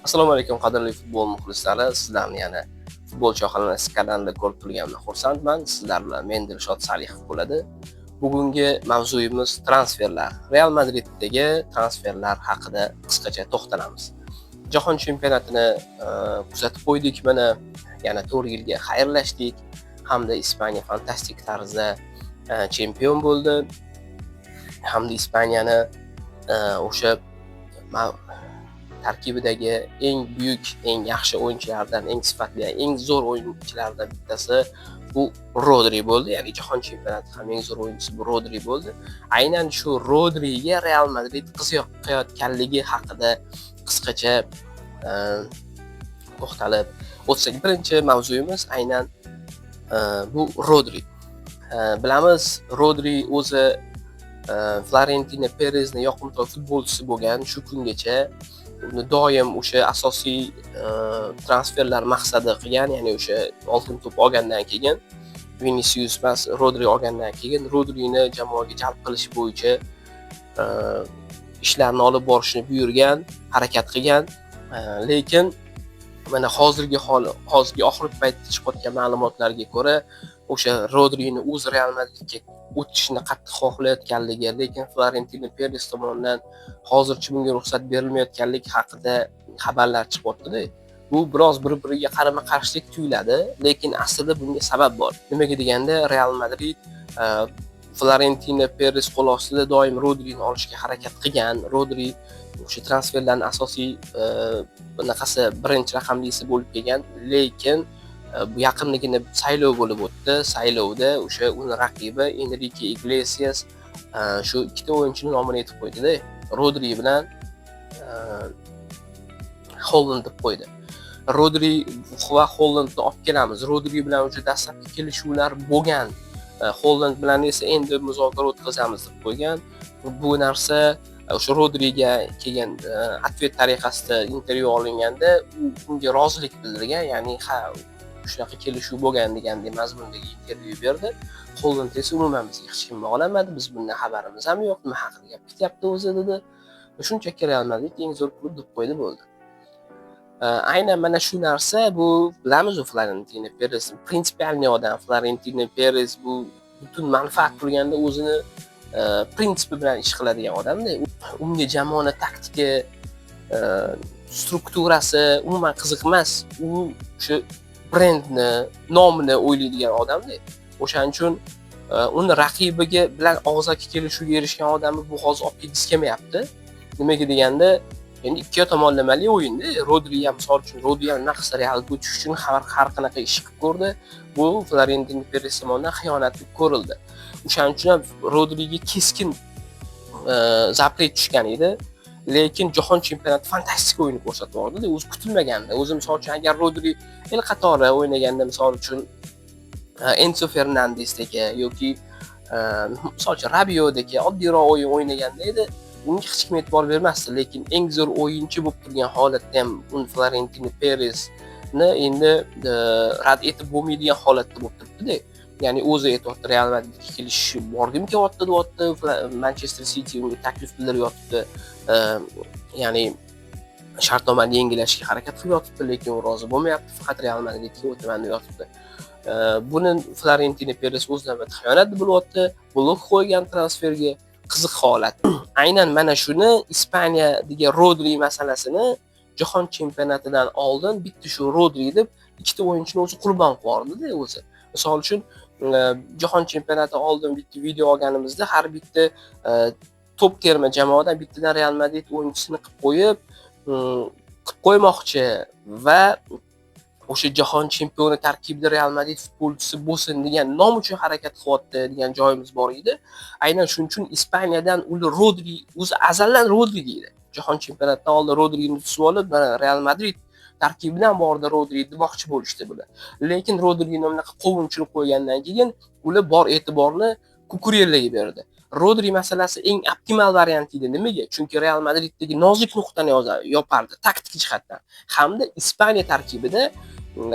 Assalomu alaykum, qadrli futbol muxlislari. Sizlarni yana Futbol Choyxonasi kanalida ko'rib turganimdan xursandman. Sizlar bilan men, Dilshod Salihov bo'ladi. Bugungi mavzuyimiz transferlar. Real Madriddagi transferlar haqida qisqacha to'xtalamiz. Jahon chempionatini kuzatib qo'ydik mana, yana 4 yilga xayrlashdik hamda Ispaniya fantastik tarzda chempion bo'ldi. Hamda Ispaniyani o'sha tarkibidagi eng buyuk, eng yaxshi o'yinchilardan, eng sifatli, eng zo'r o'yinchilardan bittasi bu Rodri bo'ldi. Ya'ni jahon chempionati ham eng zo'r o'yinchisi bu Rodri bo'ldi. Aynan shu Rodriga Real Madrid qiziqayotganligi haqida qisqacha to'xtalib o'tsak. Birinchi mavzuyimiz aynan bu Rodri. Bilamiz, Rodri o'zi Florentino Perezni yoqimtoy futbolchisi bo'lgan shu kungacha. Uni doim o'sha asosiy transferlar maqsadi qilgan, ya'ni o'sha Oltin to'p olgandan keyin Vinisius emas, Rodri olgandan keyin Rodrini jamoaga jalb qilish bo'yicha ishlarni olib borishni buyurgan, harakat qilgan. Lekin mana hozirgi holi, hozirgi oxirgi paytda chiqayotgan ma'lumotlarga ko'ra, o'sha Rodrini o'zi Real Madridga o'tishni qattiq xohlayotganligi, lekin Florentino Peres tomonidan hozircha bunga ruxsat berilmayotganligi haqida xabarlar chiqyapti-da. Bu biroz bir-biriga qarama-qarshilik tuyuladi, lekin aslida bunga sabab bor. Nimaga deganda, Real Madrid Florentino Peres qo'l ostida doim Rodrini olishga harakat qilgan. Rodri o'sha transferlarning asosiy bunaqasi, birinchi raqamlisi bo'lib kelgan, lekin bu yaqindagina saylov bo'lib o'tdi. Saylovda o'sha uni raqibi Enrike Iglesias shu ikkita o'yinchini nomini aytib qo'ydi-da. Rodri bilan Holland deb qo'ydi. Rodri va Hollandni olib kelamiz. Rodri bilan o'sha dastlabki kelishuvlar bo'lgan. Holland bilan esa endi muzokara o'tkazamiz deb qo'ygan. Bu narsa o'sha Rodriga kelgan ответ tariqasida intervyu olinganda u bunga rozilik bildirgan, ya'ni ha, shunaqa kelishuv bo'lgan degandek mazmundagi intervyu berdi. Holland esa umuman bizga hech kim bog'lamadi, biz bundan xabarimiz ham yo'q, nima haqida gap ketyapti o'zi dedi. Shunchaki Real Madrid eng zo'r klub deb qo'ydi, bo'ldi. Aynan mana shu narsa, bu bilamiz, u Florentino Perez принципиальный odam. Florentino Perez bu butun manfaat turganda o'zini prinsipi bilan ish qiladigan odamda. Unga jamoani taktika, strukturasi umuman qiziq emas. U o'sha brendni, nomini o'ylaydigan odamda. O'shaning uchun uni raqibiga bilan og'zaki kelishuvga erishgan odamni bu hozir olib kelgisi kelmayapti. Nimaga deganda, endi ikki tomonlamali o'yinda. Rodri ham, misol uchun, Rodri ham nima qilsa, Realga o'tish uchun har qanaqa ish qilib ko'rdi. Bu Florentino Perez tomonidan xiyonat deb ko'rildi. O'shaning uchun ham Rodriga keskin запрет tushgan edi. Lekin jahon chempionati fantastik o'yin ko'rsatib yubordi. O'zi kutilmaganda. O'zi, misol uchun, agar Rodri el qatori o'ynaganda, misol uchun, Enzo Fernandesdek yoki misol uchun Rabiodek oddiyroq o'yin o'ynaganda edi, unga hech kim e'tibor bermasdi. Lekin eng zo'r o'yinchi bo'lib turgan holatda ham uni Florentino Perezni endi rad etib bo'lmaydigan holatda bo'lib turibdi-da. Ya'ni o'zi aytyapti, Real Madridga kelish borgim kelyapti deyapti. Manchester City unga taklif bildirib yotibdi. Ya'ni shartnomani yengillashga harakat qilib yotibdi, lekin u rozi bo'lmayapti. Faqat Real Madridga o'taman deb yotibdi. Buni Florentino Perez o'z navbatida xiyonat deb bilyapti. Blok qo'ygan transferga. Qiziq holat. Aynan mana shuni, Ispaniyadagi Rodri masalasini jahon chempionatidan oldin bitta shu Rodri deb ikkita o'yinchini o'zi qurbon qilib yubordida o'zi. Misol uchun, jahon chempionati oldin bitta video olganimizda har bitta top terma jamoadan bittadan Real Madrid o'yinchisini qilib qo'yib, qilib qo'ymoqchi va o'sha jahon chempioni tarkibida Real Madrid futbolchisi bo'lsin degan nom uchun harakat qilyapti degan joyimiz bor edi. Aynan shuning uchun Ispaniyadan ular Rodri, o'zi azaldan Rodri deydi. Jahon chempionatidan oldin Rodrini tutib olib, mana Real Madrid tarkibidan bordi Rodri demoqchi bo'lishdi bular. Lekin Rodrini bunaqa quvg'inchilik qo'ygandan keyin ular bor e'tiborni Kukurellaga berdi. Rodri masalasi eng optimal variant edi. Nimaga? Chunki Real Madriddagi nozik nuqtani yopardi taktik jihatdan. Hamda Ispaniya tarkibida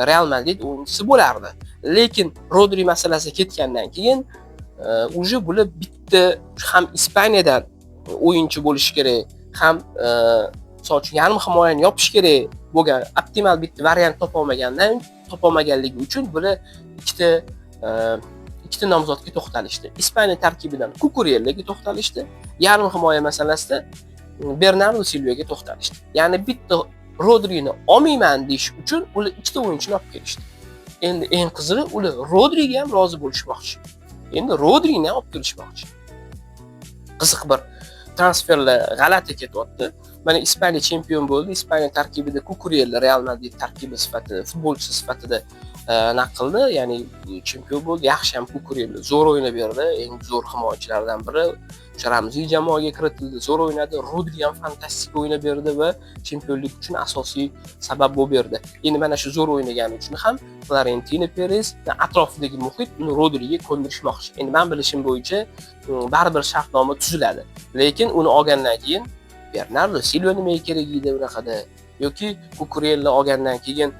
Real Madrid o'yinchisi bo'lardi. Lekin Rodri masalasi ketgandan keyin уже bular bitta ham Ispaniyadan o'yinchi bo'lishi kerak, ham Misol uchun, yarim himoyani yopish kerak bo'lgan optimal bitta variant topolmaganligi uchun bular ikkita nomzodga to'xtalishdi. Ispaniya tarkibidan Kukurellaga to'xtalishdi. Yarim himoya masalasida Bernardo Silvaga to'xtalishdi. Ya'ni bitta Rodrini olmayman deyish uchun ular ikkita o'yinchini olib kelishdi. Endi eng qizig'i, ular Rodriga ham rozi bo'lishmoqchi. Endi Rodrini ham olib kelishmoqchi. Qiziq bir transferlar g'alati ketyapti. Mana, Ispaniya chempion bo'ldi. Ispaniya tarkibida Kukurella Real Madrid tarkibi sifatida, futbolchisi sifatida naq qildi, ya'ni chempion bo'ldi. Yaxshi ham Kukurella zo'r o'ynab berdi, eng zo'r himoyachilardan biri. O'sha ramziy jamoaga kiritildi, zo'r o'ynadi. Rodri ham fantastik o'ynab berdi va chempionlik uchun asosiy sabab bo'lib berdi. Endi mana shu zo'r o'ynagani uchun ham Florentino Peres atrofidagi muhit uni Rodriga ko'ndirishmoqchi. Endi man bilishim bo'yicha, baribir shartnoma tuziladi, lekin uni olgandan keyin Bernardo Silva nimaga kerak edi unaqada yoki Kukurella olgandan keyin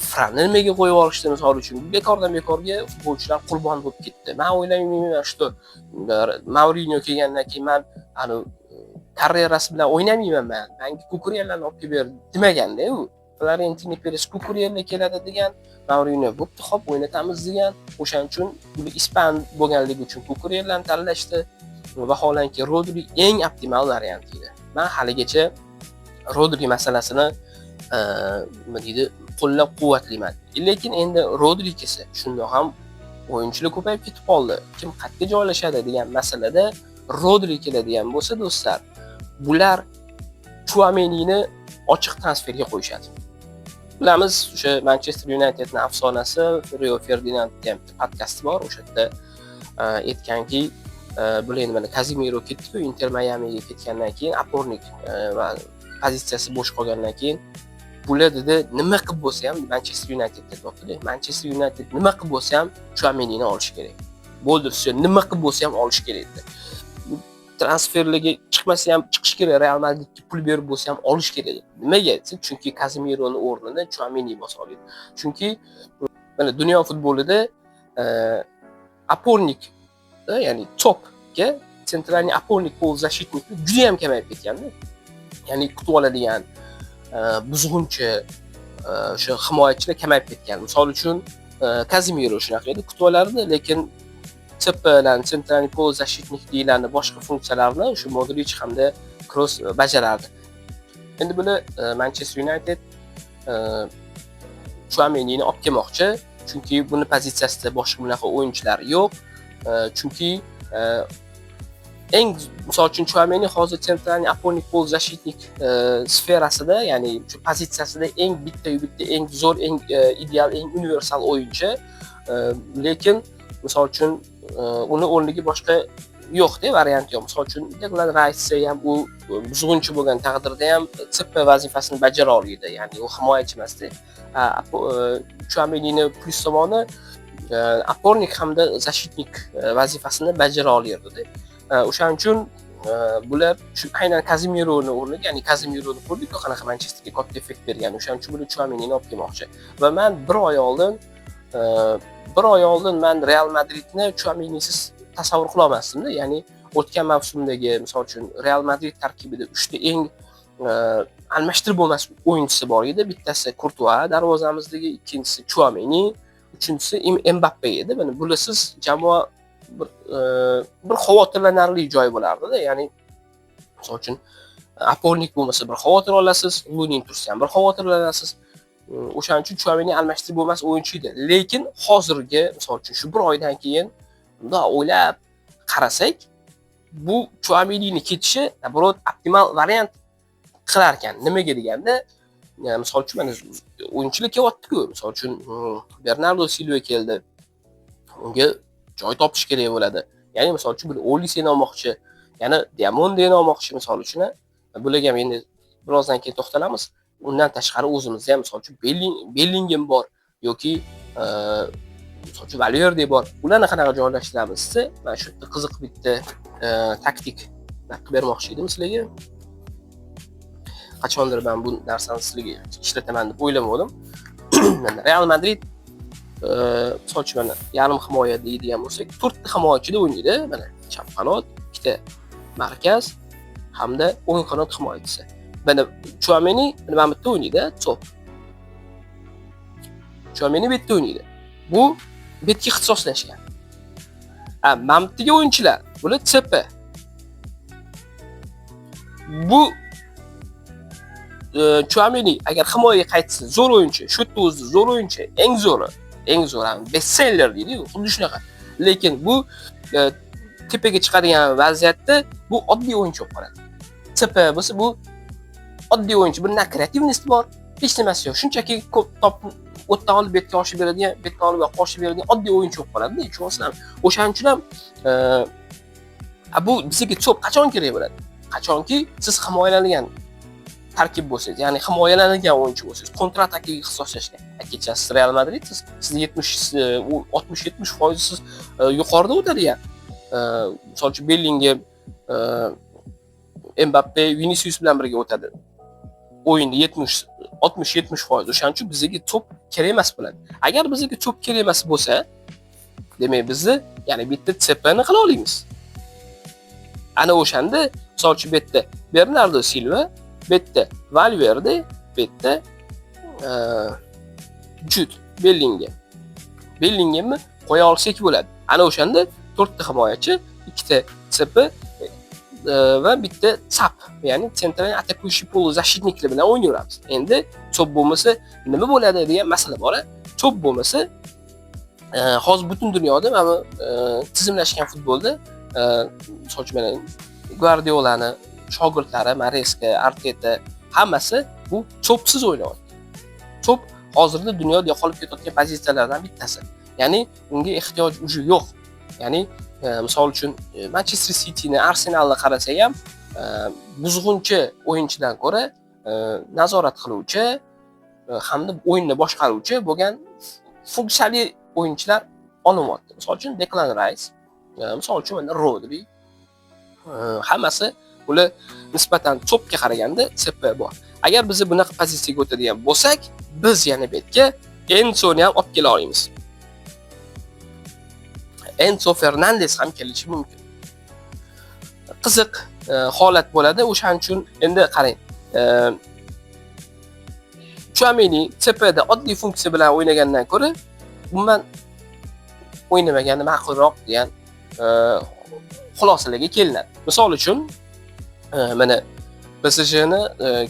Franni nimaga qo'yib yuborishdi, misol uchun? Bekordan bekorga futbolchilar qurbon bo'lib ketdi. Man o'ylamayman, что Mourinyo kelgandan keyin man ani Karrerasi bilan o'ynamayman, man, manga Kukurellani olib kelib ber demaganda u. Florentino Peres Kukurella keladi degan, Mourinyo bo'pti, xo'p, o'ynatamiz degan. O'shaning uchun ispan bo'lganligi uchun Kukurellani tanlashdi. Vaholanki, Rodri eng optimal variant edi. Man haligacha Rodri masalasini, nima deydi, qo'llab quvvatlayman. Lekin endi Rodri kelsa, shundoq ham o'yinchilar ko'payib ketib qoldi, kim qayerga joylashadi degan masalada Rodri keladigan bo'lsa, do'stlar, bular Chuamenini ochiq transferga qo'yishadi. Bilamiz, o'sha Manchester Unitedni afsonasi Rio Ferdinandni ham podkasti bor, o'sha yerda aytganki, bular endi mana Kazimiro ketdiku, Inter Mayamiga ketgandan keyin опорник pozitsiyasi bo'sh qolgandan keyin bular dedi, nima qilib bo'lsa ham, Manchester United aytyaptida, Manchester United nima qilib bo'lsa ham Chuamenini olish kerak bo'ldi, все, nima qilib bo'lsa ham olish kerak dedi. Transferlarga chiqmasa ham chiqish kerak, Real Madridga pul berib bo'lsa ham olish kerak dedi. Nimaga desa, chunki Kazemironi o'rnini Chuameni bosa oladi. Chunki mana dunyo futbolida опорник, ya'ni topga центральный опорник полузащитник juda ham kamayib ketganda, ya'ni kutib oladigan buzg'unchi o'sha himoyachilar kamayib ketgan. Misol uchun, Kazimiro shunaqa edi, kutib olardi, lekin ЦПlarni, центральный полузащитник deyiladi, boshqa funksiyalarni o'sha Modrich hamda Kroos bajarardi. Endi buni Manchester United Chuamenini olib kelmoqchi, chunki buni pozitsiyasida boshqa bunaqa o'yinchilar yo'q. Chunki eng, misol uchun, Chuameni hozir центральный опорник полузащитник sferasida, ya'ni shu pozitsiyasida eng bitta-yu bitta, eng zo'r, eng ideal, eng universal o'yinchi. Lekin misol uchun, uni o'rniga boshqa yo'qda, variant yo'q. Misol uchun, Deklan Rice ham u buzg'unchi bo'lgan taqdirda ham ЦП vazifasini bajara oladi, ya'ni u himoyachi emasda. Chuamenini plyus tomoni, опорник hamda защитник vazifasini bajara olardida. O'shaning uchun bular shu aynan Kazemironi o'rniga, ya'ni Kazemironi ko'rdikku, qanaqa Manchesterga katta effekt bergan, o'shaning uchun bular Chuamenini olib kelmoqchi. Va man bir oy oldin man Real Madridni Chuamenisiz tasavvur qila olmasdimda. Ya'ni o'tgan mavsumdagi, misol uchun, Real Madrid tarkibida uchta eng almashtirib bo'lmas o'yinchisi bor edi. Bittasi Kurtua darvozamizdagi, ikkinchisi Chuameni, uchinchisi Mbappe edi. Mana bularsiz jamoa bir xavotirlanarli joy bo'lardida. Ya'ni misol uchun, опорник bo'lmasa, bir xavotir olasiz, Lunin tursa ham bir xavotirlanasiz. O'shaning uchun Chuameni almashtirib bo'lmas o'yinchi edi. Lekin hozirgi, misol uchun, shu bir oydan keyin bundoq o'ylab qarasak, bu Chuamenini ketishi наоборот optimal variant qilar ekan. Nimaga deganda, misol uchun, mana o'yinchilar kelyapti-ku. Misol uchun, Bernardo Silva keldi. Unga joy topish kerak bo'ladi. Ya'ni misol uchun, bir Oliseni olmoqchi, yana Diomandeni olmoqchi, misol uchun. Bularga ham endi birozdan keyin to'xtalamiz. Undan tashqari, o'zimizda ham, misol uchun, Bellingem bor yoki misol uchun, Valverde bor. Ularni qanaqa joylashtiramiz desa, mana shu yerda qiziq bitta taktik qilib bermoqchi edim sizlarga. Qachondir man bu narsani sizlarga ishlataman deb o'ylamadim. Mana Real Madrid, misol uchun, mana yarim himoya deydigan bo'lsak, to'rtta himoyachida o'ynaydi. Mana chap qanot, ikkita markaz hamda o'ng qanot himoyachisi. Mana Chuameni mana bu yerda o'ynaydi, ЦОП. Chuameni bu yerda o'ynaydi. Bu bu yerga ixtisoslashgan. Ha, mana bu yerdagi o'yinchilar, bular ЦП. Bu Chuameni agar himoyaga qaytsa, zo'r o'yinchi, shu yerda o'zi zo'r o'yinchi, eng zo'ri, eng zo'ri, bestseller deydi-yu, xuddi shunaqa. Lekin bu tepaga chiqadigan vaziyatda bu oddiy o'yinchi bo'lib qoladi. ЦП bo'lsa, bu oddiy o'yinchi, bir na креативность bor, hech nimasi yo'q. Shunchaki ko'p top o'tdan olib bu yerga oshib beradigan, bu yerdan olib bu yoqqa oshib beradigan oddiy o'yinchi bo'lib qoladi, tushunyapsizlarmi? O'shaning uchun ham bu bizga ЦОП qachon kerak bo'ladi? Qachonki siz himoyalanadigan tarkib bo'lsangiz, ya'ni himoyalanadigan o'yinchi bo'lsangiz, kontratakaga ixtisoslashgan. Kecha siz Real Madridsiz, siz 70, 60-70% siz yuqorida o'tadigan. Misol uchun, Bellingem, Mbappe, Vinicius bilan birga o'tadi. O'yinda 70, 60-70%. O'shaning uchun bizga to'p kerak emas bo'ladi. Agar bizga to'p kerak emas bo'lsa, demak, bizni ya'ni bitta ЦП ni qila olamiz. Ana o'shanda, misol uchun, bu yerda Bernardo Silva, bu yerda Valverde, bu yerda Jud Bellingem. Bellingemni qo'ya olsak bo'ladi. Ana o'shanda to'rtta himoyachi, ikkita ЦП va bitta ЦАП, ya'ni центральный атакующий полузащитник lar bilan o'ynayveramiz. Endi to'p bo'lmasa nima bo'ladi degan masala bor. To'p bo'lmasa, hozir butun dunyoda mana bu tizimlashgan futbolda, misol uchun, mana Gvardiolani shogirdlari, Mareska, Arteta, hammasi bu to'psiz o'ynayapti. To'p hozirda dunyoda yo'qolib ketayotgan pozitsiyalardan bittasi. Ya'ni unga ehtiyoj уже yo'q. Ya'ni misol uchun, Manchester Cityni, Arsenalni qarasak ham, buzg'unchi o'yinchidan ko'ra nazorat qiluvchi hamda o'yinni boshqaruvchi bo'lgan funksiyali o'yinchilar olinyapti. Misol uchun, Declan Rice, misol uchun, mana Rodri, hammasi ular nisbatan to'pga qaraganda ЦП bor. Agar biz bunaqa pozitsiyaga o'tadigan bo'lsak, biz yana bu yerga Enzoni ham olib kela olamiz. Enzo Fernandes ham kelishi mumkin. Qiziq holat bo'ladi. O'shaning uchun endi qarang. Chuameni ЦП da oddiy funksiya bilan o'ynagandan ko'ra umuman o'ynamagani ma'qulroq degan xulosalarga kelinadi. Misol uchun, mana PSJni,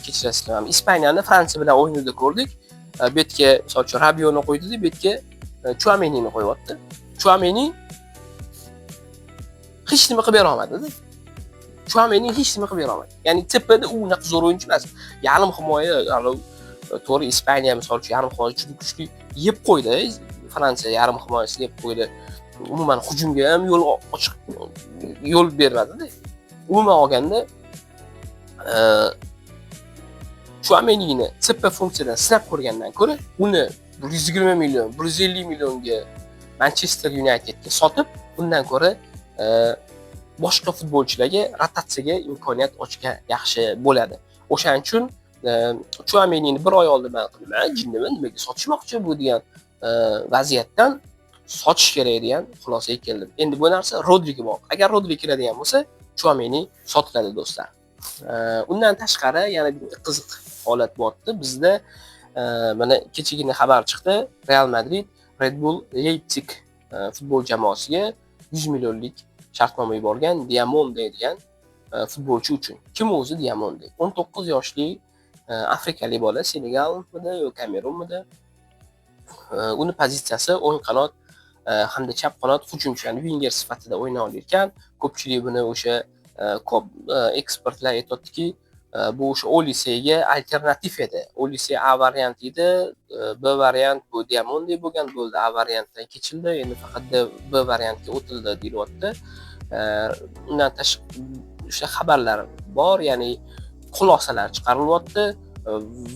kechirasizlar, Ispaniyani Fransiya bilan o'yinida ko'rdik. Bu yerga, misol uchun, Rabioni qo'ydida, bu yerga Chuamenini qo'yyapti. Chuameni hech nima qilib bera olmadi-da. Chuameni hech nima qilib bera olmadi. Ya'ni ЦП da u unaqa zo'r o'yinchi emas. Yarim himoya, to'g'ri, Ispaniya, misol uchun, yarim himoya juda kuchli, yeb qo'ydi. Fransiya yarim himoyasini yeb qo'ydi. Umuman hujumga ham yo'l ochiq yo'l bermadi-da. Umuman olganda, Chuamenini ЦП funksiyadan sinab ko'rgandan ko'ra uni 120 million, 150 millionga Manchester Unitedga sotib, undan ko'ra boshqa futbolchilarga rotatsiyaga imkoniyat ochgan yaxshi bo'ladi. O'shaning uchun Chuamenini bir oy oldin man nima, jinnimi, nimaga sotishmoqchi bu degan vaziyatdan sotish kerak degan xulosaga keldim. Endi bu narsa Rodriga bog'liq. Agar Rodri keladigan bo'lsa, Chuameni sotiladi, do'stlar. Undan tashqari yana bitta qiziq holat bo'lyapti. Bizda mana kechagina xabar chiqdi. Real Madrid Red Bull Leipzig futbol jamoasiga 100 millionlik shartnoma yuborgan Diamonde degan futbolchi uchun. Kim o'zi Diamonde? 19 yoshli afrikalik bola, Senegalmidi yo Kamerunmidi? Uni pozitsiyasi o'ng qanot hamda chap qanot hujumchi, ya'ni vinger sifatida o'ynay olar. Ko'pchilik buni o'sha ko'p ekspertlar aytyaptiki, bu o'sha Olisega alternativ edi. Olise A variant edi, B variant bu Diamonde bo'lgan, bo'ldi, A variantdan kechildi, endi faqat B variantga o'tildi deyilyapti. Undan tashqari o'sha xabarlar bor, ya'ni xulosalar chiqarilyapti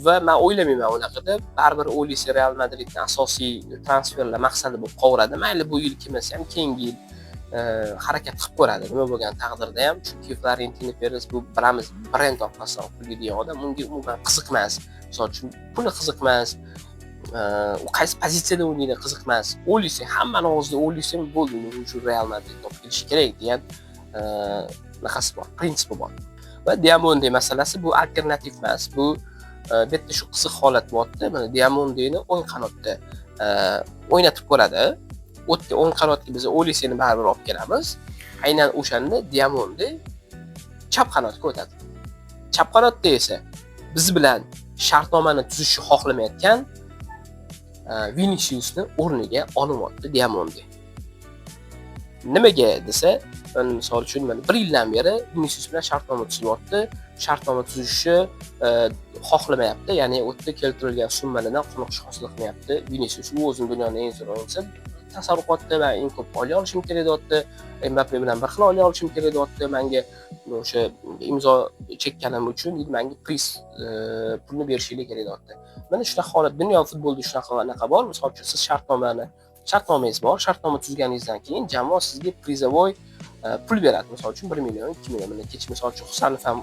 va man o'ylamayman unaqa deb. Baribir Olise Real Madridni asosiy transferlar maqsadi bo'lib qolaveradi. Mayli, bu yil kelmasa ham, keyingi yil harakat qilib ko'radi nima bo'lgan taqdirda ham, chunki Florentino Peres bu, bilamiz, brend orqasidan quvlaydigan odam, unga umuman qiziq emas. Misol uchun, puli qiziq emas, u qaysi pozitsiyada o'ynaydi qiziq emas. Olise hammani og'zida, Olise bo'ldi, uni uchun Real Madrid olib kelishi kerak degan anaqasi bor, prinsipi bor. Va Diamonde masalasi bu alternativ emas, bu bu yerda shu qiziq holat bo'lyapti. Mana Diamondeni o'ng qanotda o'ynatib ko'radi. U yerga, o'ng qanotga biz Oliseni baribir olib kelamiz. Aynan o'shanda Diamonde chap qanotga o'tadi. Chap qanotda esa biz bilan shartnomani tuzishni xohlamayotgan Viniciusni o'rniga olinyapti Diamonde. Nimaga desa, mana misol uchun, mana bir yildan beri Vinicius bilan shartnoma tuzilyapti. Shartnoma tuzishni xohlamayapti, ya'ni u yerda keltirilgan summalardan qoniqish hosil qilmayapti Vinicius. U o'zini dunyoni eng zo'r o'yinchisi tasavvur qilyapti va eng ko'p oylik olishim kerak deyapti, Mbappe bilan bir xil oylik olishim kerak deyapti. Manga o'sha imzo chekkanim uchun deydi, manga приз pulni berishinglar kerak deyapti. Mana shunaqa holat, dunyo futbolida shunaqa anaqa bor. Misol uchun, siz shartnomangiz bor, shartnoma tuzganingizdan keyin jamoa sizga призовой pul beradi, misol uchun, 1 million, 2 million. Mana kecha, misol uchun, Husanov ham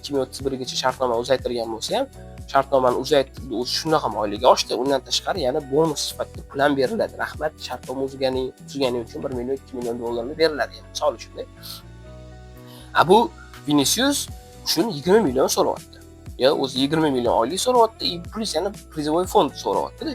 2031gacha shartnoma uzaytirgan bo'lsa ham, shartnomani uzaytirdi, o'zi shunaqa ham oyligi oshdi. Undan tashqari yana bonus sifatida pul ham beriladi: rahmat, shartnoma tuzganing uchun 1 million, 2 million dollarni beriladi, yani misol uchun. A bu Vinicius uchun 20 million so'rayapti, yo o'zi 20 million oylik so'rayapti и плюs yana призовой фонд so'rayaptida.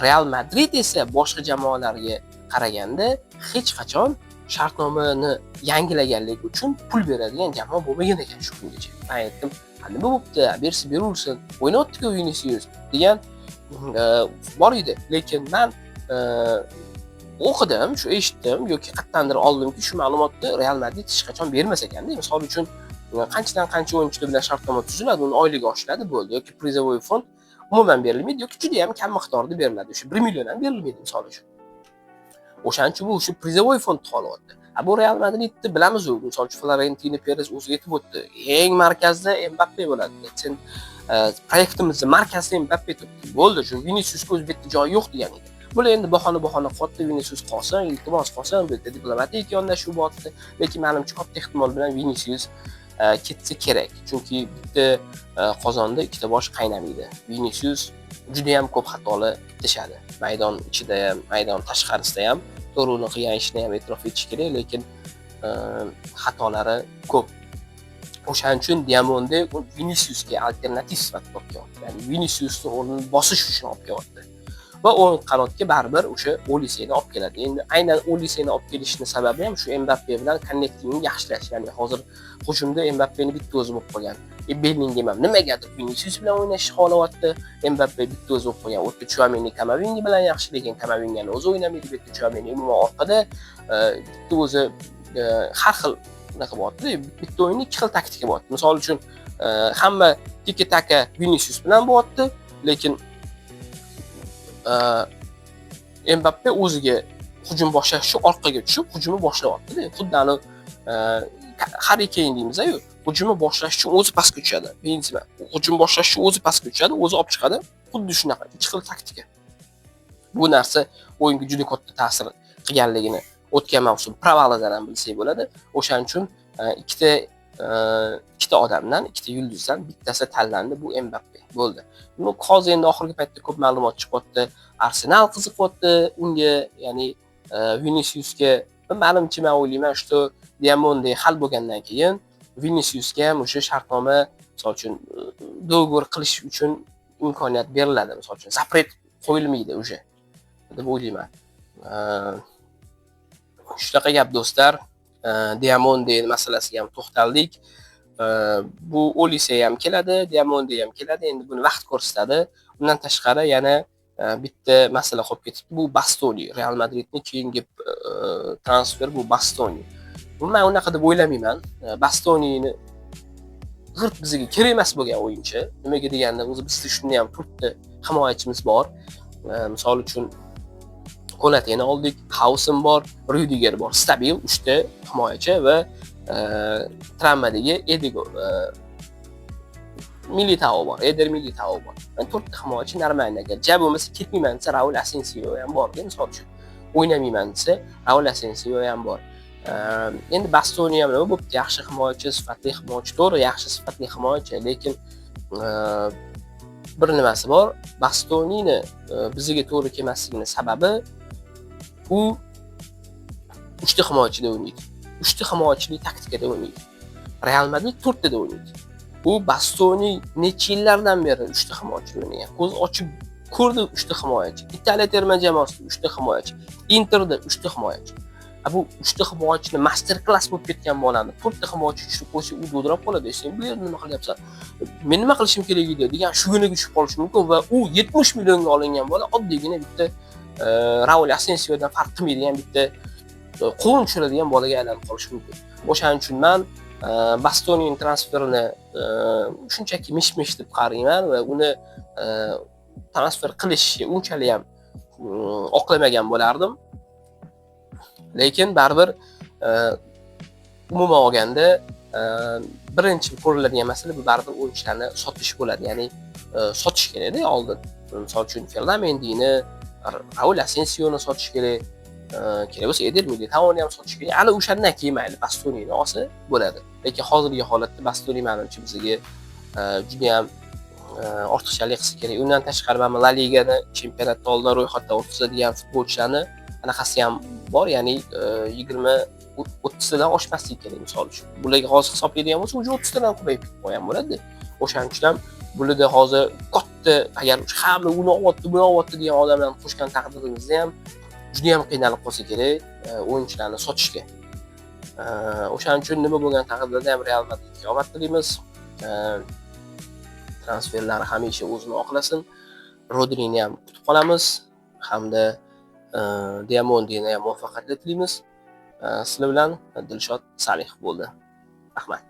Real Madrid esa boshqa jamoalarga qaraganda hech qachon shartnomani yangilaganligi uchun pul beradigan jamoa bo'lmagan ekan shu kungacha. Man aytdim, nima bo'pti, bersa beraversin, o'ynayaptiku Vinicius degan bor edi. Lekin man o'qidim, shu eshitdim yoki qayerdandir oldimki, shu ma'lumotni Real Madrid hech qachon bermas ekanda. Misol uchun, qanchadan qancha o'yinchilar bilan shartnoma tuziladi, uni oyligi oshiradi, bo'ldi, yoki призовой фонд umuman berilmaydi yoki juda yam kam miqdorda beriladi, o'sha 1 million ham berilmaydi, misol uchun. O'shaning uchun bu o'sha призовой фонд xohlayapti. A bu Real Madridni bilamiz u, misol uchun, Florentino Perez o'zi aytib o'tdi, eng markazda Mbappe bo'ladi, sen проект imizni markazida Mbappe turibdi, bo'ldi, shu Viniciusga o'zi bu yerda joyi yo'q degan edi. Bular endi bahona qilyapti, Vinicius qolsin, iltimos, qolsin. Bu yerda diplomatik yondashuv bo'lyapti, lekin manimcha, katta ehtimol bilan Vinicius ketsa kerak, chunki bitta qozonda ikkita bosh qaynamaydi. Vinicius juda yam ko'p xatolar bitishadi maydon ichida ham, maydon tashqarisida ham. To'g'ri, uni qilgan ishini ham e'tirof etish kerak, lekin xatolari ko'p. O'shaning uchun Diamonde Viniciusga alternativ sifatida olib kelyapti, ya'ni Viniciusni o'rnini bosish uchun olib kelyapti va o'ng qanotga baribir o'sha Oliseni olib keladi. Endi aynan Oliseni olib kelishini sababi ham shu Mbappe bilan connectingni yaxshilash, ya'ni hozir hujumda Mbappeni bitta o'zi bo'lib qolgan. Bellingem ham nimagadir Vinicius bilan o'ynashni xohlayapti. Mbappe bitta o'zi bo'lib qolgan. U yerda Chuameni Kamavinga bilan yaxshi, lekin Kamavingani o'zi o'ynamaydi. Bu yerda Chuameni umuman orqada, bitta o'zi har xil unaqa bo'lyapti. Bitta o'yinda ikki xil taktika bo'lyapti. Misol uchun, hamma tiki taka Vinicius bilan bo'lyapti, lekin Mbappe o'ziga hujum boshlash uchun orqaga tushib hujumni boshlayapti. Xuddi anavi Harri Keyn deymiz-ku, hujumni boshlash uchun o'zi pastga tushadi. Benzema hujum boshlash uchun o'zi pastga tushadi, o'zi olib chiqadi. Xuddi shunaqa ikki xil taktika. Bu narsa o'yinga juda katta ta'sir qilganligini o'tgan mavsum провал idan ham bilsak bo'ladi. O'shaning uchun ikkita odamdan, ikkita yulduzdan bittasi tanlandi, bu Mbappe bo'ldi. Bu hozir endi oxirgi paytda ko'p ma'lumot chiqyapti. Arsenal qiziqyapti unga, ya'ni Viniciusga. Manimcha, man o'ylayman, что Diamonde hal bo'lgandan keyin Viniciusga ham o'sha shartnoma, misol uchun, договор qilish uchun imkoniyat beriladi. Misol uchun, запрет qo'yilmaydi уже deb o'ylayman. Shunaqa gap, do'stlar. Diamonde masalasiga ham to'xtaldik. Bu Olise ham keladi, Diamonde ham keladi. Endi buni vaqt ko'rsatadi. Undan tashqari yana bitta masala qolib ketibdi. Bu Bastoni. Real Madridning keyingi transfer bu Bastoni. Bu men unaqa deb o'ylamayman. Bastonini g'irt bizga kerak emas bo'lgan o'yinchi. Nimaga deganda, o'zi bizda shunda ham to'rtta himoyachimiz bor. Misol uchun, Konateni oldik, Hausen bor, Ryudiger bor. Stabil 3 ta himoyachi va travmadagi Edigo Militao bor, Eder Militao bor. Yani to'rtta himoyachi нормально. Agar ja bo'lmasa ketmayman desa, Raul Asensio ham bor, misol uchun. O'ynamayman desa, Raul Asensio ham bor. Endi Bastoni ham nima bo'pti? Yaxshi himoyachi, sifatli himoyachi, to'g'ri, yaxshi sifatli himoyachi, lekin bir nimasi bor. Bastonini bizga to'g'ri kelmasligini sababi, u uchta himoyachida o'ynaydi. Uchta himoyachilik taktikada o'ynaydi. Real Madrid to'rttada o'ynaydi. U Bastoni necha yillardan beri uchta himoyachi o'ynagan. Ko'z ochib ko'rdi uchta himoyachi. Italiya terma jamoasida uchta himoyachi, Interda uchta himoyachi. A bu uchta himoyachini master klass bo'lib ketgan bolani to'rtta himoyachi tushirib qo'ysa, u dovdirab qoladi. "Sen bu yerda nima qilyapsan? Men nima qilishim kerak edi?" degan shu tushib qolishi mumkin va u 70 millionga olingan bola oddiygina bitta Raul Asensiodan farq qilmaydigan bitta quvun tushiradigan bolaga aylanib qolishi mumkin. O'shaning uchun man Bastonining transferini shunchaki mish mish deb qarayman va uni transfer qilishni unchalik ham oqlamagan bo'lardim. Lekin baribir umuman olganda birinchi ko'riladigan masala bu baribir o'yinchilarni sotish bo'ladi. Ya'ni sotish kerakda oldin. Misol uchun, Ferlan Mendini, Raul Asensioni sotish kerak. Kerak bo'lsa, Eder Militaoni ham sotish kerak. Ana o'shandan keyin mayli, Bastonini olsa bo'ladi. Lekin hozirgi holatda Bastoni manimcha bizga judayam ortiqchalik qilsa kerak. Undan tashqari, mana La Ligani chempionatda oldin ro'yxatdan o'tkazadigan futbolchilarni anaqasi ham bor, ya'ni 20, 30tadan oshmasligi kerak misol uchun. Bularga hozir hisoblaydigan bo'lsa, уже 30tadan ko'payib ketib qolgan bo'ladi. O'shaning uchun ham bularda hozir katta, agar hamma uni olyapti, buni olyapti degan odamlarni qo'shgan taqdirimizda ham judayam qiynalib qolsa kerak o'yinchilarni sotishga. O'shaning uchun nima bo'lgan taqdirda ham Real Madridga omad tilaymiz. Transferlari hamisha o'zini oqlasin. Rodrini ham kutib qolamiz hamda Diamondini ham muvaffaqiyatli tilaymiz. Sizlar bilan Dilshod Salihov bo'ldi. Rahmat.